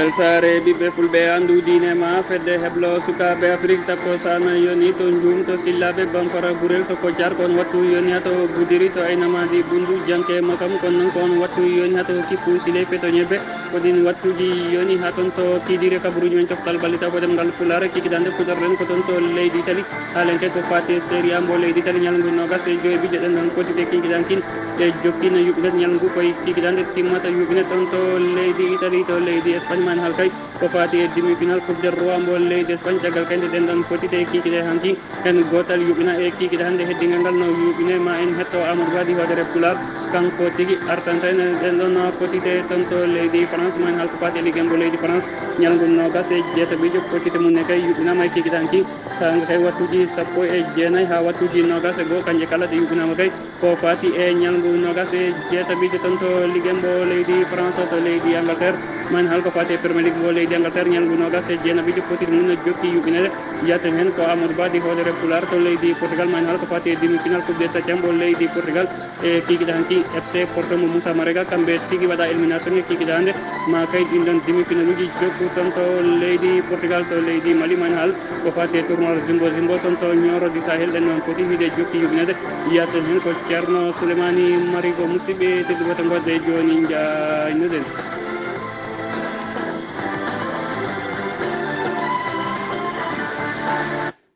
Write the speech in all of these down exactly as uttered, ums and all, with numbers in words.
Weltaare ɓiɓɓe fulɓe, anndu diine ma fedde heblo sukaaɓe Afrik. Takko sana yoni to Njum, to Sillaaɓe Bampara Gurel, to Koccar kon wattu yoni ha to Gudiri, to Aynamadi Bundu Janke Makam kon non kon wattu yoni ha to Kippu Siley Peto Ñebbe. Ko ɗin wattuji yoni ha ton to Kidire. Kabaruji men coftal ballita ko ɗemngal Pulaar, kikitande puɗorɗen ko ton to leydi Itali. Haalen kay ko faati e Serie A mbo leydi Itali, ñalngu noogas e joy bijje ɗen ɗon potite kikitankin. E jokkina yuɓɓinat ñalngu koye kikitande timmata yuɓɓinat ton to leydi Itali, to leydi Espagne man hal kay ko faati e demi-finale Coupe du Roi mbo leydi Espagne. Caggal kay nde ɗen ɗon potite e kikite hanki, hen gootal yuɓɓina e kikite hannde heddingal ngal no yuɓɓine. Ma en hetto Amadou Badi hoodere Pulaar, kanko tigi artanta en ɗen ɗon potite ton to leydi France. Ma en hal ko faati e Ligue mbo leydi France, ñalngu noogas e jeetaɓijo potite mum ne kay yuɓɓinama e kikite hanki. Saanga kay wattuji sappo e jeenayi haa wattuji noogas e goo, kanje kala ɗe yuɓɓinama kay ko faati e ñalngu noogas e jeetaɓijo ton to Ligue mbo leydi France, to leydi Angleterre. Ma en hal ko faati e Premier League mbo leydi Angleterre, ñalngu noogas e jeenaɓijo potite mum no jokki yuɓɓinede. Yaten hen ko Amadou Badi hoodere Pulaar to leydi Portugal. Ma en hal ko faati e demi-finale Coupe des Champions mbo leydi Portugal. E kikiɗe hanki F C Porto mo Moussa Marega, kamɓe tigi waɗa élimination e kikiɗe hannde. Ma kay ɗin ɗon demi-finale uji jokku ton to leydi Portugal, to leydi Mali. Ma en hal ko faati e tournoi Zimbo Zimbo ton to Nioro du Sahel. Ɗen noon poti hiɗe jokki yuɓɓinede. Yaten hen ko Ceerno Souleymani Marigo. Musidɓe tedduɓe to ngonɗe jooni, njaaynoɗen.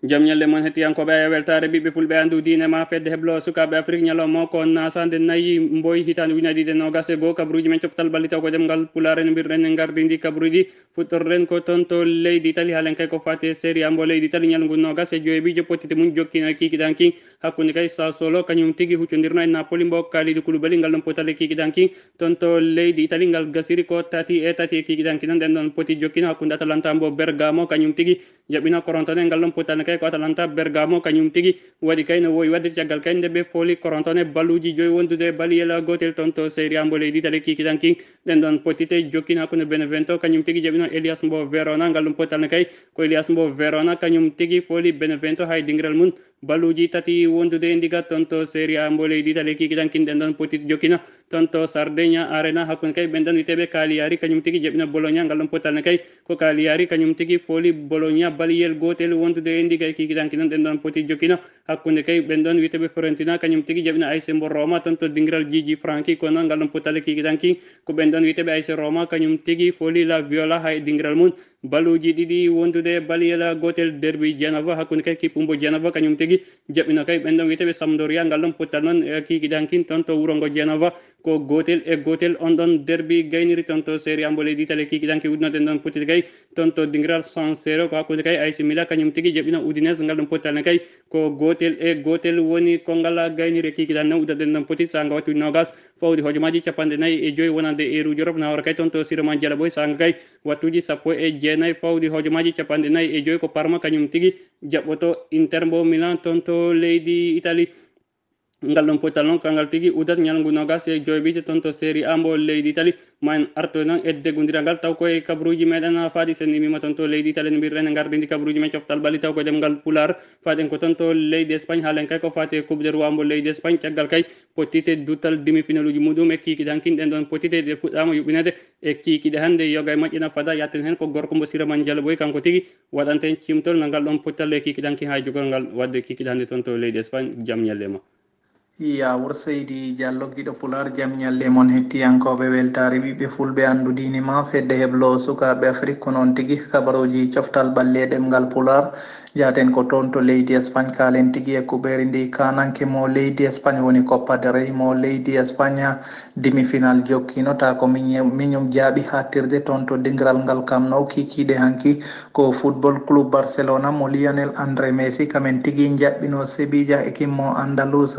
Jam ñalle mon, hettiyankooɓe, e weltaare ɓiɓɓe fulɓe, anndu diine ma fedde heblo sukaaɓe Afrik. Ñalawma o ko nasande nayi mboy hitaande ujunaaji ɗiɗi e noogas e goo. Kabaruuji men coftal ballitaw ko ɗemngal Pulaar, en mbirɗen en ngardindi kabaruuji. Fuɗɗorɗen ko toon to leydi Itali, haalen kay ko faati e Serie A mbo leydi Itali, ñalngu noogas e joy bijje pottitte mum jokkino e kikiɗanki hakkunde kay Sassuolo, kañum tigi huccondirno e Napoli mbo Kalidou Koulibaly. Ngal ɗon pottal e kikiɗanki toon to leydi Itali, ngal gasiri ko tati e tati e kikiɗanki. Noon ɗen ɗon poti jokkino hakkunde Atalanta mbo Bergamo, kañum tigi jaɓɓina korontoon e ngal ɗon pottal ne kay ko Atalanta Bergamo, kañum tigi waɗi kay no wowi waɗde. Caggal kay nde ɓe fooli korontoon e balluuji joyi wondude e baliyel gootel toon to Serie A mbo leydi Itali, kikiɗanki ɗen ɗon pottitte jokkino hakkunde Benevento, kañum tigi jaɓɓino Elias mbo Verona. Ngal ɗum pottal ne kay ko Elias mbo Verona, kañum tigi fooli Benevento hay dingiral mum balluuji tati wondude e ndiga toon to Serie A mbo leydi Itali, kikiɗanki ɗen ɗon pottitte jokkino toon to Sardegna Arena hakkunde kay ɓen ɗon wiyeteeɓe Cagliari, kañum tigi jaɓɓino Bologna. Ngal ɗon pottal ne kay ko Cagliari, kañum tigi fooli Bologna baliyel gootel wondude e ndiga e kikiɗanki. Noon ɗen ɗon poti jokkino hakkunde kay ɓen ɗon wiyeteeɓe Fiorentina, kañum tigi jaɓɓino A S mbo Roma toon to dingiral Gigi Franchi. Kono ngal ɗon pottal e kikiɗanki ko ɓen ɗon wiyeteeɓe A S Roma, kañum tigi fooli La Viola hay dingiral mum balluuji ɗiɗi wondude e baliyel gootel. Derby Genova hakkunde kay kippu mbo Genova, kañum tigi jaɓɓino kay ɓen ɗon wiyeteeɓe Sampdoria. Ngal ɗon pottal noon e kikiɗankin toon to wuro ngo Genova ko gootel e gootel. On ɗon derby gayniri toon to Serie A mbo leydi Itali, kikiɗanki uddunoɗen ɗon pottitte kay toon to dingiral San Siro ko hakkunde kay A S Milan, kañum tigi jaɓɓino Udinese. Ngal ɗon pottal ne kay ko gootel e gootel woni ko ngal gayniri e kikiɗan ne uddaɗen ɗon pottitte. Saanga wattuuji noogas fawɗi hojomaaji capanɗe nayi e joyi wonande eeruuji Europe, nawora kay toon to Siroma Jalaɓoy. Saanga kay wattuuji sappo e jeenayi fawɗi hojomaaji capanɗe nayi e joyi ko Parma, kañum tigi jaɓɓoto Inter mbo Milan toon to leydi Itali. Ngal ɗon pottal noon, kangal tigi udat ñalngu noogas e joy ɓiite toon to Serie A mbo leydi Itali. Ma en artoy noon e deggondiral ngal, taw koye kabaruuji meɗen faaɗi sen immiima toon to leydi Itali, no mbirɗen e ngardindi kabaruuji men coftal ɓalli, taw ko ɗemngal Pulaar. Faaɗen ko toon to leydi Espagne, haalen kay ko faati e Coupe du Roi mbo leydi Espagne, caggal kay pottitte duttal demi-finaluuji muɗum e kiikiɗe hankin. Ɗen ɗon pottitte ɗe fuɗɗaama yuɓɓineede e kiikiɗe hannde. Yoga e majje na fada, yatten heen ko gorko mbo Siraman Jalaɓoy, kanko tigi waɗanten cimtol no ngal ɗon pottal e kiikiɗe hankin haa jogol ngal waɗde kiikiɗe hannde toon to leydi Espagne. Jam ñalle ma. Yaawur Seydi Diallo, giɗo Pulaar, jam ñalle mon hettiyankooɓe weltaare ɓiɓɓe fulɓe, anndu diine ma fedde heblo sukaaɓe Afrik. Ko noon tigi, kabaruuji coftal ɓalli e ɗemngal Pulaar, jaaten ko toon to leydi Espagne, kaalen tigi e kuɓeeri ndi. Kaananke mo leydi Espagne woni Copa del Rey mo leydi Espagne, demi-final jokkino, ta ko miñe-, miñum jaaɓi haaɗtirde toon to dingiral ngal Camp Nou. Kiikiiɗe hanki ko Football Club Barcelona mo Lionel André Messi, kamen tigi njaɓɓino Sevilla, équipe mo Andalus.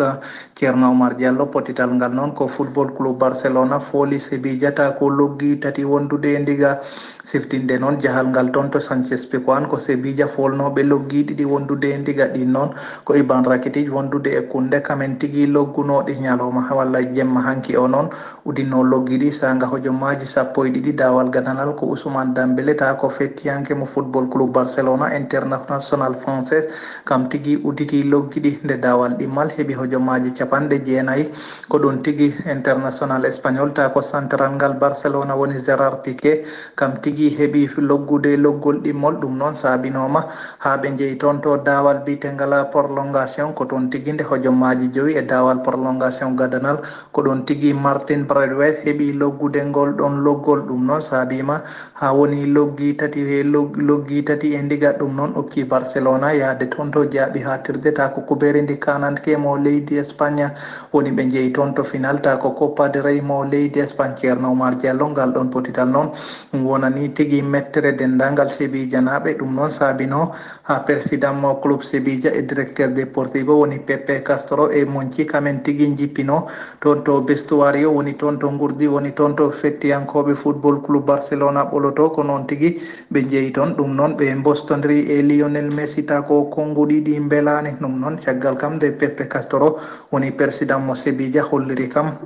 Ceerno Omar Diallo, pottital ngal noon ko Football Club Barcelona fooli Sevilla ta ko loggi tati wondude e ndiga. Siftinde noon jahal ngal toon to Sanchez Pizjuan, ko Sevilla foolnooɓe loggi ɗiɗi wondude e ndiga. Ɗin noon ko Ivan Rakitic wondude e Koundé, kamen tigi loggunooɗi ñalawma walla jemma hanki o noon. Udinno loggi ɗi saanga hojomaaji sappo e ɗiɗi. Daawal gadanal ko Ousmane Dembélé, ta ko fettiyanke mo Football Club Barcelona, international français, kam tigi udditi loggi ɗi. Nde daawal ɗimmal heɓi hojomaaji capanɗe jeenayi. Ko ɗon tigi international espagnol, ta ko central ngal Barcelona woni Gerard Piqué, kam tigi heɓi loggude loggol ɗimmol. Ɗum noon saabinooma haa ɓe njeyi toon to daawal biyetengal prolongation. Ko toon tigi nde hojomaaji jowi e daawal prolongation gadanal, ko ɗon tigi Martin Braithwaite heɓi loggude ngol ɗon loggol. Ɗum noon saabiima haa woni loggi tati e log-, loggi tati e ndiga. Ɗum noon okki Barcelona yahde toon to jaaɓi haaɗtirde ta ko kubeere ndi kananke mo leydi Espagne woni ɓe njeyi toon to final ta ko Copa del Rey mo leydi Espagne. Ceerno Oumar Diallo, ngal ɗon potital noon wonani tigi mettere denndaangal Sevilla naaɓe. Ɗum noon saabino haa président mo club Sevilla e directeur deportivo woni Pepe Castro e Monchi, kamen tigi njippino toon to vestuario, woni toon to ngurdi, woni toon to fettiyankooɓe football club Barcelona ɓoloto. Ko noon tigi ɓe njeyi toon. Ɗum noon ɓe mbostondiri e Lionel Messi ta ko konnguɗi ɗi mbelaani. Ɗum noon caggal kam nde Pepe Castro woni président mo Sevilla holliri kam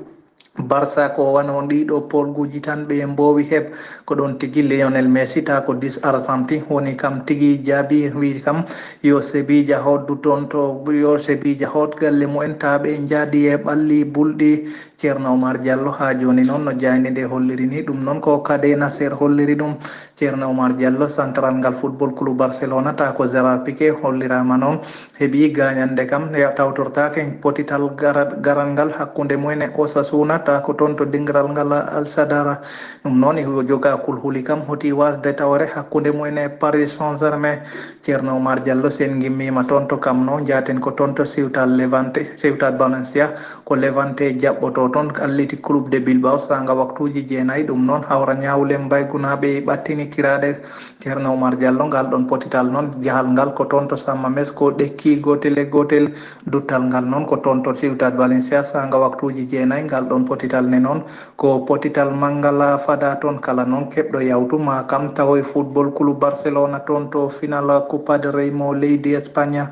Barça ko wano ɗiɗo polguji tan ɓe mboowi heɓ. Ko ɗon tigi Lionel Messi ta ko dix Argentine woni kam tigi jaabi, wi kam yo Sevilla hoɗdu toon to, yo Sevilla hoɗ galle mumen ta ɓe njaadi e ɓalli bulɗi. Ceerno Oumar Diallo, haa jooni noon no jaaynde nde holliri ni, ɗum noon ko Cadena Ser holliri ɗum. Ceerno Oumar Diallo, central ngal football club Barcelona ta ko Gerard Piqué holliraama noon heɓi gaañande kam, ya-, tawtortaake potital gara-, garal ngal hakkunde mumen e Osasuna ta ko toon to dingiral ngal Al Sadara. Ɗum noon o joga kulhuli kam hoti wasde tawre hakkunde mumen e Paris Saint-Germain. Ceerno Oumar Diallo, sen ngimmiima toon to Camp Nou, njaaten ko toon to Ciutat Levante, Ciutat Valencia. Ko Levante jaɓɓoto toon Athletic Club de Bilbao saanga waktuuji jeenayi. Ɗum noon hawra ñawle mbaygunaaɓe e ɓattini kiraɗe. Ceerno Oumar Diallo, ngal ɗon potital noon, jahal ngal ko toon to San Mamés, ko ɗekki gootel e gootel. Duttal ngal noon ko toon to Ciutat Valencia saanga waktuuji jeenayi. Ngal ɗon potital ne noon ko potital manngal fada toon. Kala noon keɓɗo yawtu ma kam tawoy football club Barcelona toon to final Copa del Rey mo leydi Espagne.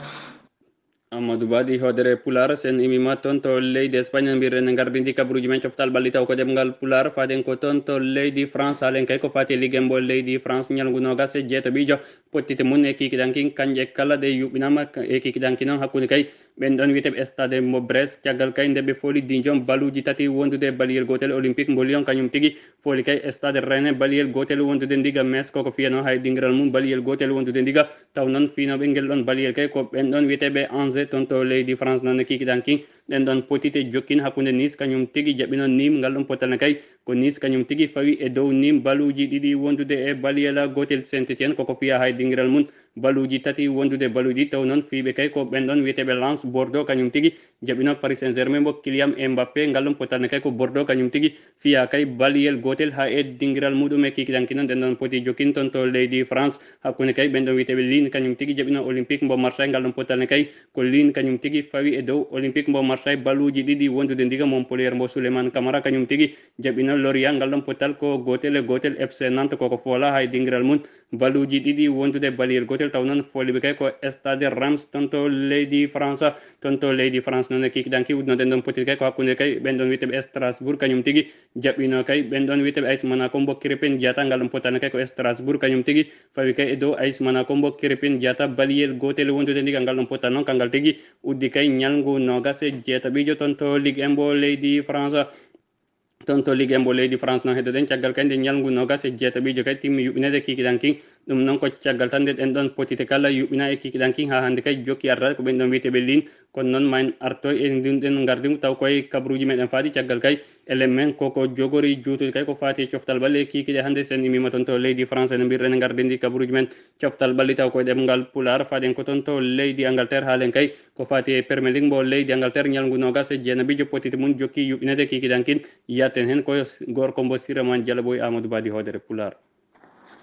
Amadou Ba ɗi hoodere Pulaar, sen imima toon to leydi Espagne, mbirren gardindi kabaruuji men coftal ɓalli taw ko ɗemngal Pulaar, faaden ko toon to leydi France, haalen kay ko faati e Ligue un mbo leydi France, ñalngu noogas e jeetaɓiijo, pottite mum e kikiɗanki, kanje kala ɗe yuɓɓinaama e kikiɗanki noon hakkunde kay ɓen ɗon wiyeteeɓe stade mo Brest, caggal kay nde ɓe fooli Dijon baluuji tati wondude e baliyel gootel, Olympique mbo Lyon kañum tigi fooli kay stade Rennes baliyel gootel wondude ndiga Metz, koko fiyano hay dingiral mum baliyel gootel wondude ndiga. Taw noon fiinooɓe ngel ɗon baliyel kay ko ɓen ɗon wiyeteeɓe Angers toon to leydi France, noon e kikiɗanki ɗen ɗon potite jokkin hakkunde Nice kañum tigi jaɓɓino Nîmes, ngal ɗon potal ne kay ko Nice kañum tigi fawi e dow Nîmes baluuji ɗiɗi wondude e baliyel gootel. Saint-Étienne koko fiya hay dingiral mum baluuji tati wondude baluuji, taw noon fiiɓe kay ko ɓen ɗon wiyeteeɓe Lens, Bordeaux kañum tigi jaɓɓino Paris Saint-Germain mbo Kylian Mbappé, ngal ɗon potal ne kay ko Bordeaux kañum tigi fiya kay baliyel gootel haa e dingiral muɗum e kikiɗanki noon ɗen ɗon poti jokkin toon to leydi France. Hakkunde kay ɓen ɗon wiyeteeɓe Lille kañum tigi jaɓɓino Olympique mbo Marseille, ngal ɗon potal ne kay ko Lille kañum tigi fawi e dow Olympique mbo Marseille baluuji ɗiɗi wondude ndiga. Montpellier mbo Souleymane Camara kañum tigi jaɓɓino Lorient, ngal ɗon potal ko gootel e gootel. F C Nantes koko foola hay dingiral mum baluuji ɗiɗi wondude baliyel gootel, taw noon fooliɓe kay ko stade Reims toon to leydi France. Toon to leydi France noon e kikiɗanki udnoɗen ɗon potir kay ko hakkunde kay ɓen ɗon wiyeteeɓe Strasbourg kañum tigi jaɓɓino kay ɓen ɗon wiyeteeɓe A S Monaco mbo Krépin Diatta, ngal ɗon potal ne kay ko Strasbourg kañum tigi fawi kay e dow A S Monaco mbo Krépin Diatta baliyel gootel wondude ndiga. Ngal ɗon potal noon kangal tigi uddi kay ñalngu noogas e jeetaɓiijo toon to Ligue un mbo leydi France. Toon to Ligue un mbo leydi France noon heddoɗen caggal kay nde ñalngu noogas e jeetaɓiijo kay timmi yuɓɓineede kikiɗanki. Ɗum noon ko caggal tan nde ɗen ɗon potite kala yuɓɓina e kikiɗanki haa hannde kay jokki ardaade ko ɓen ɗon wiyeteeɓe Lille. Kono noon ma en artoy e ndin ɗen ngardin taw koye kabaruuji meɗen faadi caggal kay. Elen men koko jogori juutude kay ko faati e coftal ɓalli e kikiɗe hannde sen imima toon to leydi France no mbirɗen ngardindi kabaruuji men coftal ɓalli taw koye ɗemngal Pulaar. Faaden ko toon to leydi Angleterre haalen kay ko faati e Premier League mbo leydi Angleterre ñalngu noogas e jeenaɓiijo potite mum jokki yuɓɓineede kikiɗankin. Yatten heen ko gorko mbo Siraman Jalaboy Amadou Badi hoodere Pulaar.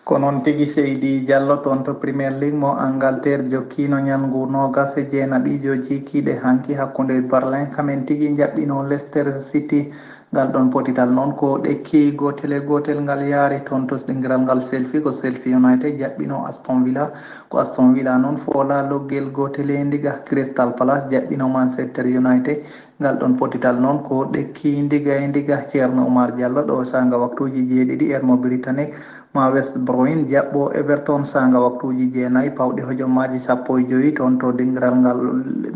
Ko noon tigi Seydi Diallo toon to Premier League mo Angleterre jokkiino ñalngu noogas e jeenaɓiijo jikkiiɗe hanki hakkunde Berlin kamen tigi njaɓɓino Leicester City. Ngal ɗon potital noon ko ɗekki gootel e gootel ngal yaari toon to dingiral ngal Chelsea, ko Chelsea United jaɓɓino Aston Villa. Ko Aston Villa noon foola loggel gootel e ndiga. Crystal Palace jaɓɓino Manchester United. Ngal ɗon potital noon ko ɗekki ndiga e ndiga. Ceerno Oumar Diallo ɗo saanga waktuuji jeeɗiɗi heure mo Britannique ma West Brom jaɓɓo Everton saanga waktuuji jeenayi pawɗi hojomaaji sappo e joyi toon to dingiral ngal,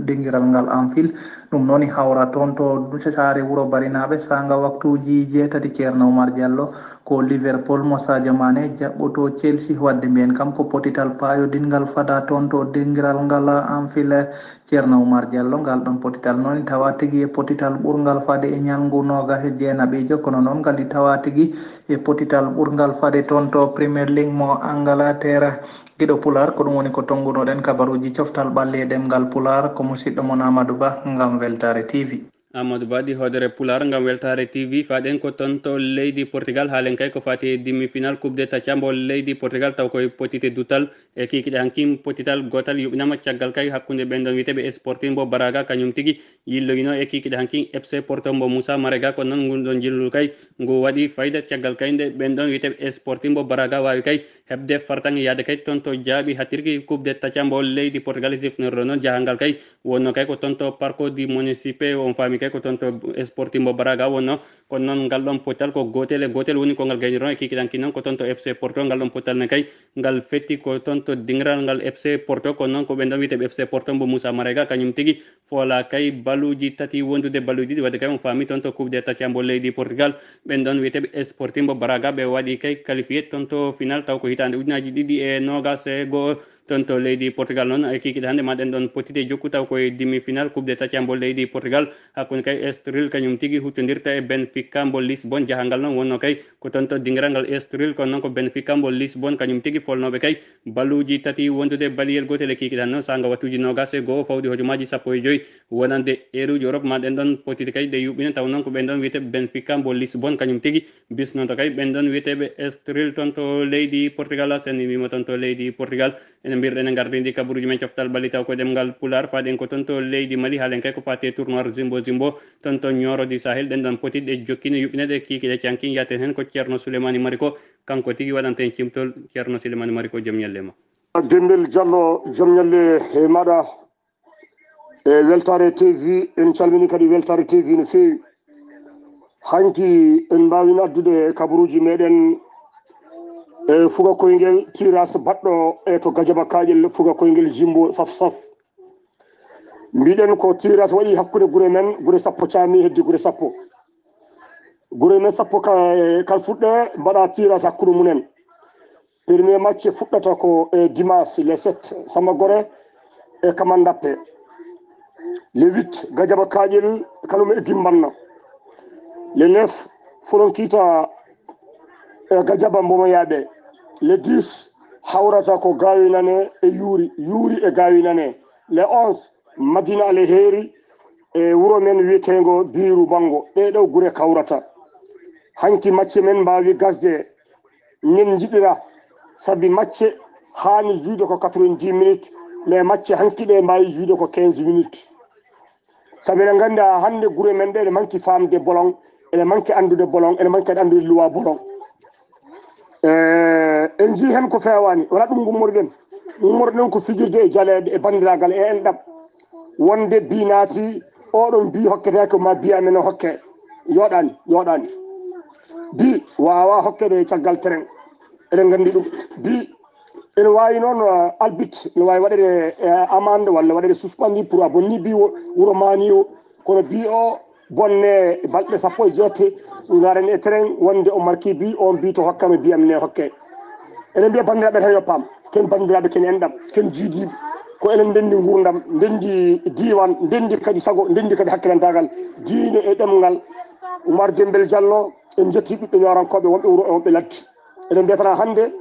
dingiral ngal Anfield. Ɗum noon hawra toon to saare wuro Barinaaɓe, saanga waktuuji jeetati. Ceerno Oumar Diallo, ko Liverpool mo Sadio Mané jaɓɓoto Chelsea, wadde mbiyen kam ko potital paayodinngal fada toon to dingiral ngal Anfield. Ceerno Oumar Diallo, ngal ɗon potital noon tawa tigi e potital ɓurngal fade e ñalngu noogas e jeenaɓiijo, kono noon ngal tawa tigi e potital ɓurngal fade toon to Premier League mo Angleterre. Giɗo Pulaar, ko ɗum woni ko tonngunoɗen kabaruuji coftal ɓalli e ɗemngal Pulaar, ko musiɗɗo mon Amadou Ba ngam Weltaare T V. Amadou Ba ɗi hoodere Pulaar ngam Weltaare T V. Faɗen ko toon to leydi Portugal, haalen kay ko fati e demi-final Coupe d'État cambo leydi Portugal, taw koye potite dutal e kikiɗe hankin potital gootal yuɓinama caggal kay hakkunde ɓen ɗon wiyeteeɓe Sporting mbo Braga, kañum tigi yilloyino e kikiɗe hankin F C Porto mbo Moussa Marega, ko noon ngun ɗon jillu kay ngu waɗi fayda caggal kay nde ɓen ɗon wiyeteeɓe Sporting mbo Braga waawi kay heɓde fartaŋŋe yahde kay toon to jaaɓi hattirki Coupe d'État cambo leydi Portugal e sifnorɗo noon jahangal kay wonno kay ko toon to Parco di Município, on faami kay ko toon to Sporting mbo Braga wonno. Kono noon ngal ɗon potal ko gootel e gootel woni ko ngal gaynirno e kikiɗanki noon ko toon to F C Porto, ngal ɗon potal ne kay ngal fetti ko toon to dingiral ngal F C Porto, kono noon ko ɓen ɗon wiyeteeɓe F C Porto mbo Moussa Marega, kañum tigi foola kay baluuji tati wondude baluuji ɗiɗi, wadde kay on faami toon to Coupe d'État cambo leydi Portugal, ɓen ɗon wiyeteeɓe Sporting mbo Braga ɓe waɗi kay qualifié toon to final taw ko hitaande ujunaaji ɗiɗi e noogas e go'o. Toon to leydi Portugal noon e kikiɗe hannde ma ɗen ɗon potide jokku taw koye demi-final Coupe d'État cambo leydi Portugal hakkunde kay Estoril kañum tigi huttondirta e Benfica mbo Lisbon, jahangal noon wonno kay ko toon to dingiral ngal Estoril, kono noon ko Benfica mbo Lisbon kañum tigi folnooɓe kay baluuji tati wondude baliyel gootel e kikiɗe hannde noon saanga wattuuji noogas e go'o fawdi hojomaaji sappo e joy wonande eruuji Europe ma ɗen ɗon potide kay ɗe yuɓɓina taw noon ko ɓen ɗon wiyeteeɓe Benfica mbo Lisbon kañum tigi bisnoto kay ɓen ɗon wiyeteeɓe Estoril toon to leydi Portugal. Sen wiima toon to leydi Portugal ene mbirɗen e ngardindi kabaruuji men coftal ɓalli taw ko ɗemngal Pulaar, faɗen ko toon to leydi Mali, haalen kay ko fati e tournoi Zimbo Zimbo toon to Nioro di Sahel, ɗen ɗon poti ɗe jokkine yuɓɓineɗe kikiɗe cankin, yaten heen ko Ceerno Souleymani Mariko, kanko tigi waɗanta en cimtol. Ceerno Souleymani Mariko, joom ñalle ma. Dembel Diallo, joom ñalle e maɗa e Weltaare T V, en calmini kadi Weltaare T V no feewi. Hanki en mbaawino addude kabaruuji meɗen e fuga koyngel tirage baɗɗo e to Gajaba Kaaƴel, fuga koyngel Jimbo Saf Saf. Mbiɗen ko tirage waɗi hakkunde gure men, gure sappo caami heddi gure sappo. Gure men sappo ka, kal fuɗɗe mbaɗa tirage hakkunde mumen. Premier match fuɗɗata ko e dimanche le sept Samagore e Kamandappe. Le huit Gajaba Kaaƴel kanum e Gimbanna. Le neuf Folonkita e Gajaba Mbomoyaɓe. Le dix hawrata ko Gawinane e Yuuri, Yuuri e Gawinane. Le onze Madina Alheri e wuro men wiyetengo Biiru Bango. Ɗee ɗo gure kawrata. Hanki macce men mbaawi gasde nen njiɗira, sabi macce haani juuɗe ko quatre-vingt-dix minutes, mais macce hanki ɗe mbaawi juuɗe ko quinze minutes. Sabi eɗen nganndi haa hannde gure men ɗe ene manki faamde bolon, ene manki anndude bolon, ene manki kadi anndude luwa bolon. Eh, en njii heen ko feewaani, wonaa ɗum ngummoruɗen. Ngummoruɗen ko fijirde e jaleeɗe, e banndiraagal, e enɗam. Wonde bi naati, oɗon bi hokketee ko ma bi amen o hokke. Yooɗaani, yooɗaani. Bi waawaa hokkeede e caggal terrain. Eɗen nganndi ɗum. Bi ene waawi noon, uh, arbitre, ene waawi waɗeede, eh, amende walla waɗeede suspendu pour a bonni bi wo-, wuro maani o. Kono bi o bonne balɗe sappo e jeetati, ngarani e terrain wonde o marki bi, on bi to hokkama bi am ne hokke. Eɗen mbiya banndiraaɓe tan yo paam, ken banndiraaɓe, ken enɗam, ken jiidiiɓe. Ko enen ndenndi nguurndam, ndenndi diiwaan, ndenndi kadi sago, ndenndi kadi hakkilantaagal diine e ɗemngal. Oumar Dembel Diallo, en njetti ɓiɓɓe Ñoorankooɓe wonɓe wuro e wonɓe ladde. Eɗen mbiyata hannde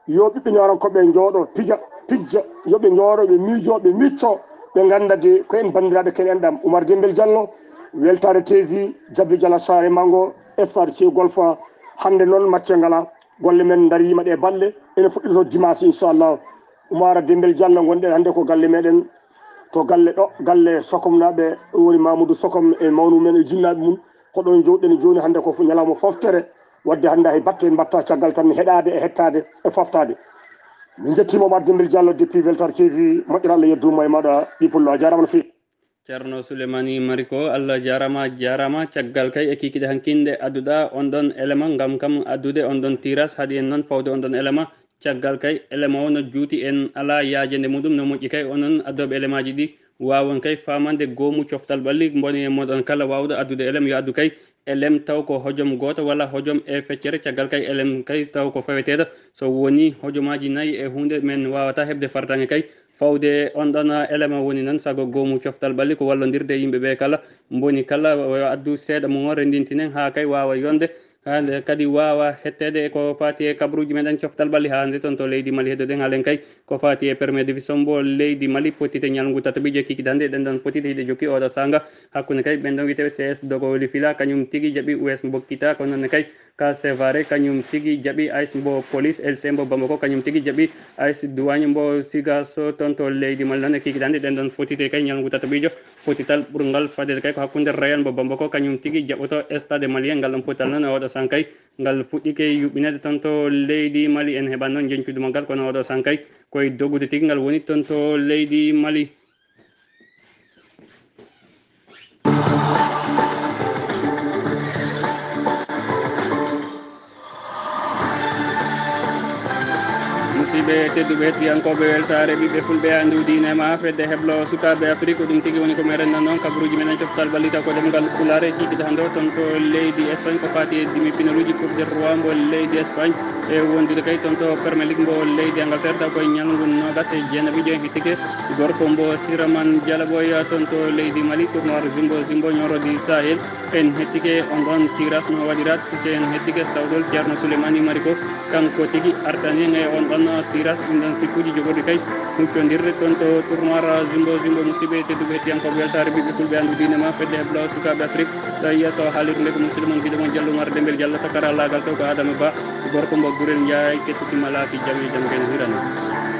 yo ɓiɓɓe Ñoorankooɓe njooɗo, pija, pijja, yo ɓe njooɗo, ɓe miijo, ɓe micco, ɓe ngannda de ko en banndiraaɓe, ken enɗam. Oumar Dembel Diallo, Weltaare T V, Jabbi Jala Saare Mango, F R C Golfa. Hannde noon macce ngala, golle men ndariima ɗe balɗe, ene fuɗɗita to dimanche, inchallah. Oumar Dembel Diallo, ngonɗen hannde ko galle meɗen, to galle ɗo, galle Sokomnaaɓe, woni Mamadou Sokom e mawnu men e jinnaaɓe mum. Ko ɗon jowɗen jooni hannde ko ñalawma foftere, wadde hannde hay batte en mbatta caggal tan heɗaade e hettaade e foftaade. Min njettiima Oumar Dembel Diallo depuis Weltaare T V, moƴƴere Allah yedduma e maɗa, ɓi pullo, a jaaraama no feewi. Ceerno Souleymani Mariko, Allah jaaraama, a jaaraama. Caggal kay e kikiɗe hankinɗe adduɗa on ɗon élément, ngam kam addude on ɗon tirage, haɗi en noon fawde on ɗon élément. Caggal kay élément o no juuti, en alaa yaajende muɗum, no moƴƴi kay onon addooɓe élémentji ɗi, Waawon kay faamande goomu coftal ɓalli, mboni e moɗon kala waawɗo addude elem yo addu kay elem taw ko hojom gooto walla hojom e feccere, caggal kay elem kay taw ko faweteeɗo. So woni hojomaaji nayi e huunde men waawata heɓde fartaŋŋe kay fawde on ɗon elema woni noon sago goomu coftal ɓalli ko wallondirde yimɓe ɓe kala, mboni kala yo addu seeɗa mum o renndintinen haa kay waawa yonde. Hande kadi waawa hetteede e ko faati e kabaruuji meɗen coftal ɓalli haa nde toon to leydi Mali heddoɗen haalen kay ko faati e premier division mbo leydi Mali pottite ñalngu tataɓijo kikiɗe hannde ɗen ɗon pottite hiɗe jokki oɗo saanga hakkunde kay ɓen ɗon wiyeteeɓe C S Dogo Weli Fila kañum tigi jaɓi U S mbo Kita ko noon ne kay ka Sevare kañum tigi jaɓi A S mbo Police L C mbo Bamako kañum tigi jaɓi A S Duwañe mbo Sigaso toon to leydi Mali noon e kikiɗe hannde ɗen ɗon pottite kay ñalngu tataɓijo. Pottital ɓurngal fadde kay ko hakkunde Real mbo Bamako kañum tigi jaɓoto Stade Malien ngal ɗon pottal noon e oɗo sankay ngal fuɗɗike yuɓɓineede toon to leydi Mali en heɓan noon jeñcude maggal kono oɗo sankay koye dogude tigi ngal woni toon to leydi Mali. Musidɓe tedduɓe hettiyankooɓe weltaare ɓiɓɓe fulɓe anndu diine ma fedde heblo sukaaɓe Afrik ko ɗum tigi woni ko meɗen nan noon kabaruuji meɗen coftal ballita ko ɗemngal pulaar e kiikiɗe hannde o toon to leydi Espagne ko faati e demi finaluuji coupe de roi mbo leydi Espagne e wondude kay toon to Premier League mbo leydi Angleterre taw koye ñalngu noogas e jeenaɓijo en hettike gorko mbo Siraman Jalaboya toon to leydi Mali tournoi Zimbo Zimbo ñorodi Sahel. En hettike on ɗon tiras no waɗirat te en hettike sawdol Ceerno Souleymani Mari ko kanko tigi artani en e on ɗon tiras ɗum ɗon pikkuji jogorɗi kay huccondirde toon to tournoi Zimbo Zimbo. Musidɓe tedduɓe hettiyankooɓe weltaare ɓiɓɓe fulɓe anndu diine ma fedde heblo sukaaɓe Afrik ɗo yeeso haalirde nde ko musidɗo mon giɗo mon Jallo Umar Dembel Jallo takara laagal to ko Adama Ba gorko mbo Gurel Njaay kettitima laafi jam e jam gen hirano.